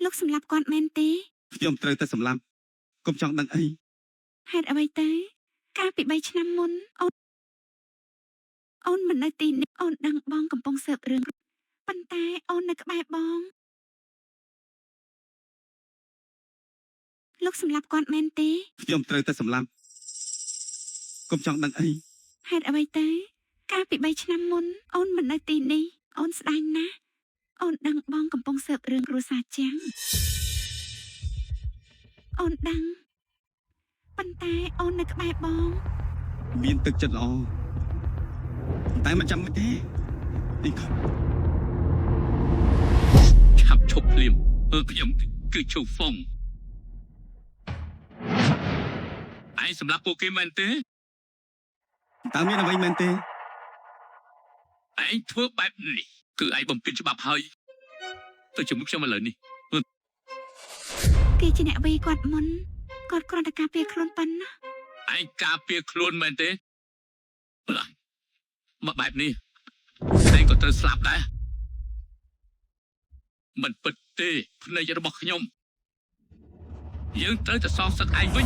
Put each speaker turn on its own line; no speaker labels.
លោកសម្លាប់គាត់មែនទេ
ខ្ញុំត្រូវតែសម្លាប់កុំចង់ដឹងអី
ហេតុអ្វីទៅកាលពី3ឆ្នាំមុនអូនអូនមិននៅទីនេះអូនដឹងបងកំពុងស៊ើបរឿងប៉ុន្តែអូននៅក្បែរបងលោកសម្លាប់គាត់មែនទេ
ខ្ញុំត្រូវតែសម្លាប់កុំចង់ដឹងអី
ហេតុអ្វីទៅកាលពី3ឆ្នាំមុនអូនមិននៅទីនេះអូនស្ដាយណាស់អូនដឹងបងកំពុងស៊ើបរឿងគ្រួសារជាងអូនដឹងប៉ុន្តែអូននៅក្បែរបង
មានទឹកចិត្តល្អតែមិនចាំមិនទេនេះខ
ឆាប់ឈប់ភ្លាមអឺខ្ញុំគឺឈូហ្វុងឯងសម្រាប់ពួកគេមែនទេ
តើមានអ្វីមែនទេ
ឯងធ្វើបែបនេះគឺឯងបំពេញច្បាប់ហើយទៅជាមួយខ្ញុំឥឡូវនេះ
គេជាអ្នកវាយគាត់មុនគាត់គ្រាន់តែការពារខ្លួនប៉ុណ្ណា
ឯងការពារខ្លួនមែនទេឡាមកបែបនេះឯងក៏ត្រូវស្លាប់ដែរមិនពិតទេភ្នែករបស់ខ្ញុំយើងត្រូវតែសងសឹកឯងវិញ